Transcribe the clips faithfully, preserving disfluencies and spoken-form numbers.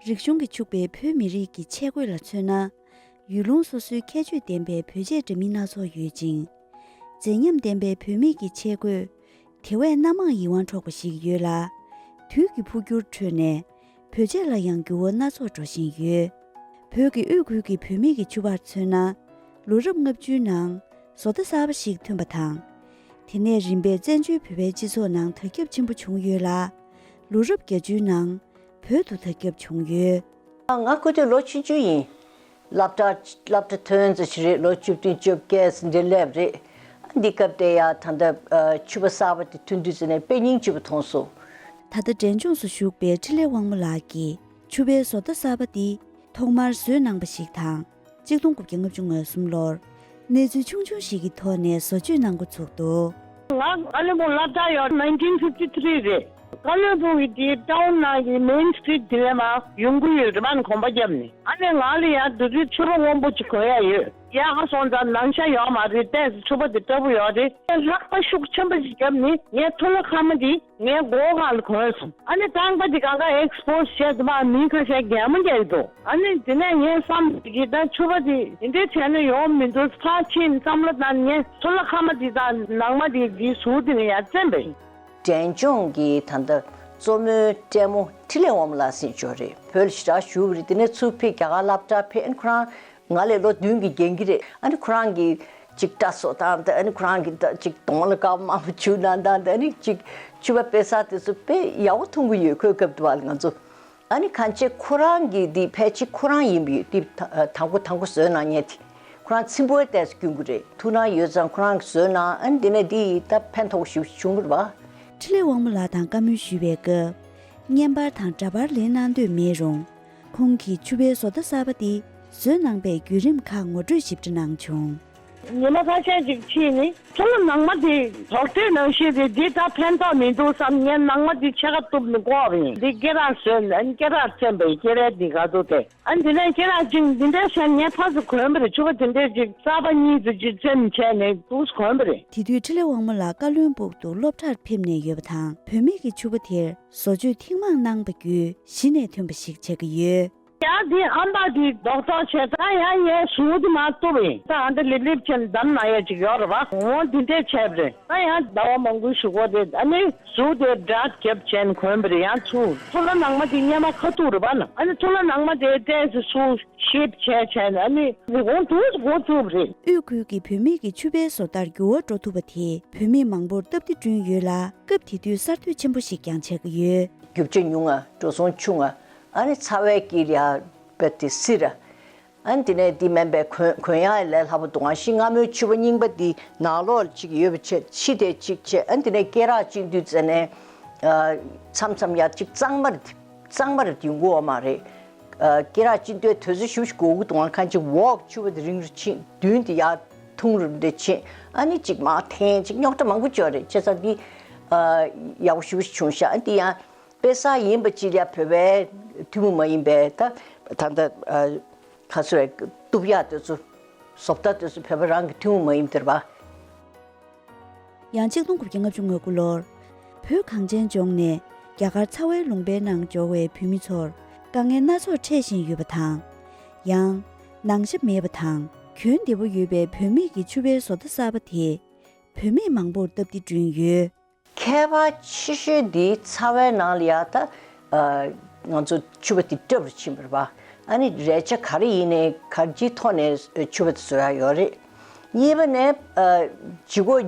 རིག་གཞུང་གིས་ཕྱུག་པའི་བོད་མི་རིགས་ཀྱི་ཆས་གོས་ལ་མཚོན་ན། ཡུལ་ལུང་སོ་སོའི་ཁྱད་ཆོས་ལྡན་པའི་བོད་ཆས་འདྲ་མིན་སྣ་ཚོགས་ཡོད་ཅིང་། མཛེས་ཉམས་ལྡན་པའི་བོད་མི་གི་ཆས་གོས་དེ་བས་སྣ་མང་ཡིད་དབང་འཕྲོག་པ་ཞིག་ཡོད་ལ། དུས་ཀྱི་འཕོ་འགྱུར་ཁྲོད་ནས་བོད་ཆས་ལ་ཡང་འགྱུར་བ་སྣ་ཚོགས་འགྲོ་བཞིན་ཡོད། བོད་ཀྱི་དབུས་ཁུལ་གྱི་བོད་མི་གི་ཕྱུ་པར་མཚོན་ན། ལོ་རབས་ལྔ་བཅུའི་ནང་བཟོ་ལྟ་གསར་པ་ཞིག་ཐོན་པ་དང་། དེ་ནས་རིམ་པས་བཙན་བྱོལ་བོད་པའི་སྤྱི་ཚོགས་ནང་དར་ཁྱབ་ཆེན་པོ་བྱུང་ཡོད་ལ། ལོ་རབས་བརྒྱད་ཅུའི་ནང་བོད་དུ་དར་ཁྱབ་བྱུང་ཡོད། ང་སྐུ་དུས་ལོ་ཆུང་ཆུང་ཡིན། སློབ་གྲྭ་སློབ་གྲྭ་ཐོན་ཙམ་ཞིག་རེད། ལོ་བཅུ་བདུན་བཅོ་བརྒྱད་ཙམ་འདྲ་སླེབས་རེད། འདི་སྐབས་དེ་ཡ་ད་ལྟ་ཕྱུ་པ་གསར་པ་དེ་ཐོན་དུས་ཙམ་ནས་དཔེ་སྙིང་རྗེ་པོ་མཐོང་སོང་། ད་ལྟ་འབྲས་ལྗོངས་སུ་བཞུགས་པའི་འཕྲིན་ལས་དབང་མོ་ལགས་ཀྱིས་ཕྱུ་པའི་བཟོ་ལྟ་གསར་པ་འདི་ཐོག་མར་བཟོས་གནང་པ་ཞིག་དང་། གཅིག་སྟོང་དགུ་བརྒྱ་ལྔ་བཅུ་ང་གསུམ་ལོར་གནས་ཚུལ་ཆུང་ཆུང་ཞིག་གི་ཐོག་ནས་བཟོ་བཅོས་གནང་འགོ་ཚུགས་འདུག་ང་བཀའ་བློན་སྦུག་སློབ་གྲྭ་ཡོད། nineteen fifty three རེད། བཀའ་བློན་སྦུག་གི་དེའི་ཊའུན་ནང་གི་main street དེ་བས་མ་ཡོང་གི་ཡོད་རེད་པ། གོམ་པ་བརྒྱབ་ནས། ཨ་ནི་ང་ལ་ཡང་དེ་དུས་ཕྱུ་པ་སྔོན་པོ་ཅིག་གོན་ཡ་ཡོད། ཡར་སོང་ཙང་ནང་ཤ་ཡོད་མ་རེད། ཏོག་ཙམ་ཕྱུ་པ་དེ་སྐྲ་བོ་ཡོད་རེད། ལྷགས་པ་ཤུགས་ཆེན་པོ་ཞིག་བརྒྱབ་ནས་ངས་ཐུགས་ལ་ཁ་མ་དེ་ངའི་མགོ་སྒང་ལ་གོན་སོང་། ཨ་ནི་རྐང་པ་དེ་གང་ག་ཨེགས་པོ་སི་བྱས་འདུག་པ། མི་ཁ་ཤས་གད་མོ་བརྒྱབ་འདུག་ཨ་ནི་དེ་ནས་ངས་བསམ་གི་ད་ཕྱུ་པ་དེ་དེ་འདྲས་བྱས་ན་ཡོང་མི་འདུག་ཚར་ཕྱིན་བསམ་བློ་བཏང་ངས་ཐུགས་ལ་ཁ་མ་དེ་དང་ནང་མ་དེ་དེའི་ཟུར་དེ་ནས་ཡར་བཙེམས་པ་ཡིན། འབྲས་ལྗོངས་ཀྱི་ད་ལྟ་གཙོ་མོའི་ལྟད་མོ་འཕྲིན་ལས་དབང་མོ་ལགས་ཟེར་ཅིག་ཡོད་རེད། བོད་ལ་ཞེ་དྲག་བཞུགས་པ་རེད། དེ་ནས་ཚུར་ཕེབས་རྒྱ་གར་སློབ་གྲྭར་ཕེབས། ཨ་ནི་ཁོ་རང་ང་ལས་ལོ་བདུན་གྱིས་རྒན་གྱི་རེད། ཨ་ནི་ཁོ་རང་གིས་ཅིག་སྐྲ་བཟོ་སྟངས་དང་། ཨ་ནི་ཁོ་རང་གིས་ད་ཅིག་གདོང་ལ་དཀར་པོ་དམར་པོ་བྱུག་གནང་སྟངས་དང་། ཨ་ནི་ཅིག་ཕྱུ་པ་དཔེ་བཟང་དེ་ཚོ་དཔེ་ཡག་པོ་མཐོང་གི་ཡོད། ཁོའི་སྐབས་དུ་བ་ལ་ང་ཚོ། ཨ་ནི་གང་ཅི་ཁོ་རང་གི་འདི་ཕལ་ཆེར་ཁོ་རང་ཡིན་པ་ཡོད། འདི་ད་དང་པོ་དང་པོ་བཟོས་གནང་མཁན་དེ་ཁོ་རང་ཚེམ་པོའི་ལྟས་སུ་སྐྱོན་གྱི་རེད། ཐུགས་སྣང་ཡོད་ཙང་ཁོ་རང་གིས་བཟོས་གནང་། ཨ་ནི་འདི་ནས་འདི་ད་ཕན་ཐོགས་ཞེ་པོ་བྱུང་བ་རེད་པ། འཕྲིན་ལས་དབང་མོ་ལགས་དང་བཀའ་མོལ་ཞུས་པའི་སྐབས། བརྙན་པར་དང་འདྲ་པར་ལེན་གནང་འདོད་མེད་རུང་། ཁོང་གིས་ཕྱུ་པའི་བཟོ་ལྟ་གསར་པ་འདི་བཟོས་གནང་པའི་བརྒྱུད་རིམ་ཁག་ངོ་སྤྲོད་ཞིབ་ཕྲ་གནང་བྱུང་། ཉི་མ་ཁ་ཤས་ཅིག་ཕྱིན་ནས་ཚུར་ལ་ནང་མ་དེ་དོག་ཏྲའི་ནང་བཞིན་རེད། འདི་ད་ཕན་ཐོགས་མི་འདུག་བསམ། ངས་ནང་མ་དེ་ཕྱེད་ཀ་གཏུབ་ནས་བཀོག་པ་ཡིན། འདི་སྐེ་རགས་བཟོས་ནས། ཨ་ནི་སྐེ་རགས་བཙེམས་པ་ཡིན། སྐེ་རགས་འདི་ག་འདུག་དེ། ཨ་ནི་དེ་ནས་སྐེ་རགས་ཅིག་འདི་འདྲའི་བྱས་ནས་ངས་ཕར་ཚུར་གོན་པ་རེད། ཕྱུ་པ་དེ་འདྲའི་ཅིག་གསར་པ་གཉིས་ཙམ་ཅིག་བཙེམས་བྱས་ནས་འདུག་སེ་གོན་པ་རེད། དེ་དུས་འཕྲིན་ལས་དབང་མོ་ལགས་བཀའ་བློན་སྦུག་ཏུ་སློབ་གྲྭར་ཕེབས་ནས་ཡོད་པ་དང་། བོད་མི་གི་ཕྱུ་པ་དེར་བཟོ་བཅོས་ཐེངས་མང་གནང་པ་བརྒྱུད་གཞི་ནས་ཐོན་པ་ཞིག་ཆགས་ཀྱི་ཡོད། ཡང་དེ་ཨམ་པ་དེ་རྡོག་རྡོག་བྱས། ད་ཡང་ངས་ཟུར་དེ་མར་གཏུབ་པ་ཡིན། ད་ཨ་འདྲ་ལེབ་ལེབ་བྱས་ནས་བསྡམས་གནང་ཡ་ཅིག་ཡོད་རེད་པ། འོ་འདི་འདྲས་བྱས་པ་རེད། ད་ཡང་ཟླ་བ་མང་པོའི་གཞུག་གུ་རེད། ཨ་ནི་ཟུར་དེ་འདྲ་རྒྱབ་བྱས་ནས་གོན་པ་རེད། ཡང་ཚུར་ཚུར་ལ་ནང་མ་དེ་སྔོན་མ་ཁ་ཐུག་རེད་པ་ན། ཨ་ནི་ཚུར་ལ་ནང་མ་དེ་ཏོག་ཙམ་ཚུར་ཞིབ་བྱས་བྱས་ནས། ཨ་ནི་འདི་གོང་དུ་འགོ་བཙུགས་པ་རེད། དབུས་ཁུལ་གྱི་བོད་མི་གི་ཕྱུ་པའི་བཟོ་ལྟར་འགྱུར་བ་འགྲོ་ཐུབ་པ་དེས་བོད་མི་མང་པོར་སྟབས་བདེ་བསྐྲུན་ཡོད་ལ། སྐབས་དེ་དུས་གསར་གཏོད་ཆེན་པོ་ཞིག་ཀྱང་ཆགས་ཀྱི་ཡོད། རྒྱུ་ཆ་ཉུང་ང་། འགྲོ་སོང་ཆུང་ང་། ཨ་ནི་ཚ་བའི་དཀྱིལ་ལ་ཡ་རྦད་དེ་བསིལ་ར། ཨ་ནི་དེ་ནས་འདི་མིན་པའི་གོན་གོན་ཡག་ལས་སླ་པོ་འདུག་ཨ་ཤི་སྔ་མོའི་ཕྱུ་པ་རྙིང་པ་འདི་ནང་ལོགས་ལ་ཅིག་ཡོད་པ་བྱས། ཕྱི་དེ་ཅིག་བྱས། ཨ་ནི་དེ་ནས་སྐེ་རགས་གཅིག་དུས་ཙ་ནས་ཨ་མཚམས་མཚམས་ཡ་ཅིག་གཙང་མ་རེད། གཙང་མ་རེད། ཡོང་གི་ཡོད་མ་རེད། ཨ་སྐེ་རགས་གཅིག་དུས་དུས་ཚོད་ཞེ་པོ་ཞིག་འགོར་གི་འདུག་ཨ་གང་ཅི་འོག་ཕྱུ་པ་དེ་རིང་རུ་ཕྱིན། མདུན་དེ་ཡ་ཐུང་རུ་འདྲ་ཕྱིན། ཨ་ནི་ཅིག་མར་འཐེན། ཅིག་རྙོག་དྲ་མང་པོ་ཅིག་ཡོད་རེད། བྱས་ཙང་འདི་ཨ་ཡག་པོ་ཞེ་པོ་ཞིག་བྱུང་ཤག་ཨ་འདི་ཡང་དཔེ་བཟང་ཡིན་པ་ཅིག་ལ་ཡ་བོད་པའི་ཐུན་མོང་མ་ཡིན་པའི་ད་ད་ལྟ་ཨ་ག་ཚོད་རེད། གཏུབ་ཡག་དེ་ཚོ་བཟོ་ལྟ་དེ་ཚོ་བོད་པ་རང་གི་ཐུན་མོང་མ་ཡིན་པ་དེ་རེད་པ། ཡང་གཅིག་སྟོང་དགུ་བརྒྱ་ལྔ་བཅུ་ང་དགུ་ལོར་བོད་གངས་ཅན་ལྗོངས་ནས་རྒྱ་གར་ཚ་བའི་ལུང་པའི་ནང་འབྱོར་བའི་བོད་མི་ཚོར་དཀའ་ངལ་སྣ་ཚོགས་འཕྲད་བཞིན་ཡོད་པ་དང་། ཡང་ནང་ཤ་མེད་པ་དང་གྱོན་བདེ་པོ་ཡོད་པའི་བོད་མི་གི་ཕྱུ་པའི་བཟོ་ལྟ་གསར་པ་དེས་བོད་མི་མང་པོར་སྟབས་བདེ་བསྐྲུན་ཡོད། ཁྱད་པར་ཆེ་ཤོས་འདི་ཚ་བའི་ནང་ལ་ཡ་ད་ཨ་ང་ཚོ་ཕྱུ་པ་དེ་སྐྲ་རུ་ཕྱིན་པ་རེད་པ། ཨ་ནི་རས་ཆ་ག་རེ་ཡིན་ནའི་ག་རེ་ཅིའི་ཐོག་ནས་ཕྱུ་པ་དེ་བཟོ་ཡག་ཡོད་རེད། གཉིས་པ་ནས་ཨ་ལྗིད་ཁོག་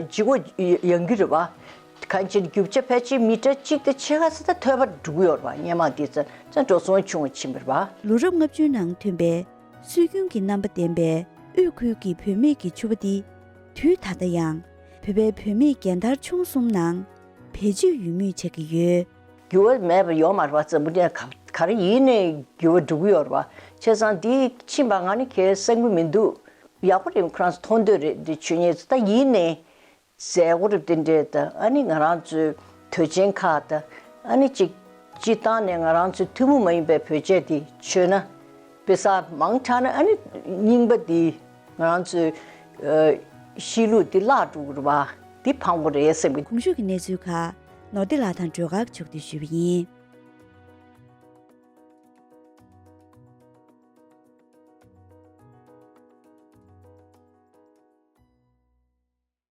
ལྗིད་ཁོག་ཡང་གི་རེད་པ། གང་ཅིར་རྒྱུ་ཆ་ཕལ་ཆེར་མི་ཊར་གཅིག་དང་ཕྱེད་ཀ་ཙམ་ད་ཐོལ་པ་འགྲོ་གི་ཡོད་རེད་པ། སྔོན་མ་དེ་ཙམ་ཙམ་འགྲོ་སོང་ཆུང་བ་ཕྱིན་པ་རེད་པ། ལོ་རབས་ལྔ་བཅུའི་ནང་ཐོན་པའི་སྲོལ་རྒྱུན་གྱི་རྣམ་པ་ལྡན་པའི་དབུས་ཁུལ་གྱི་བུད་མེད་ཀྱི་ཕྱུ་པ་འདི་དུས་ད་ལྟ་ཡང་བོད་པའི་བུད་མེད་རྒན་དར་ཆུང་གསུམ་ནང་བེད་སྤྱོད་ཡོད་མུས་ཆགས་ཀྱི་ཡོད། འགྱུར་བ་མེད་པ་ཡོད་མ་རེད་པ། འཛམ་བུ་གླིང་ག་ག་རེ་ཡིན་ནའི་འགྱུར་བ་འགྲོ་གི་ཡོད་རེད་པ། བྱས་ཙང་འདི་ཕྱིན་པ་ང་ནི་གའི་བསམ་གྱི་མི་འདུག་ཡག་པོ་རེད། ཁོ་རང་ཚོ་མཐོང་འདོད་རེད། འདི་ཆོས་ཉིད་ད་ཡིན་ནའི་མཛད་སྒོ་རེད། དེ་འདྲས་ད་ཨ་ནི་ང་རང་ཚོའི་དུས་ཆེན་ཁག་ད་ཨ་ནི་གཅིག་སྤྱིར་བཏང་ནས་ང་རང་ཚོའི་ཐུན་མོང་མ་ཡིན་པའི་བོད་ཆས་འདི་མཆོད་ན་དཔེ་ས་མང་དྲགས་ན། ཨ་ནི་རྙིང་པ་འདི་ང་རང་ཚོའི་ཨ་གཤིས་ལུགས་འདི་བརླག་འགྲོ་གི་རེད་པ། འདི་ཕངས་པོ་རེད་བསམ་གི། གོང་ཞུས་ཀྱི་གནས་ཚུལ་ཁག་ནོར་བདེ་ལགས་དང་སྒྲོལ་དཀར་ཕྱོགས་བསྡུས་ཞུས་པ་ཡིན།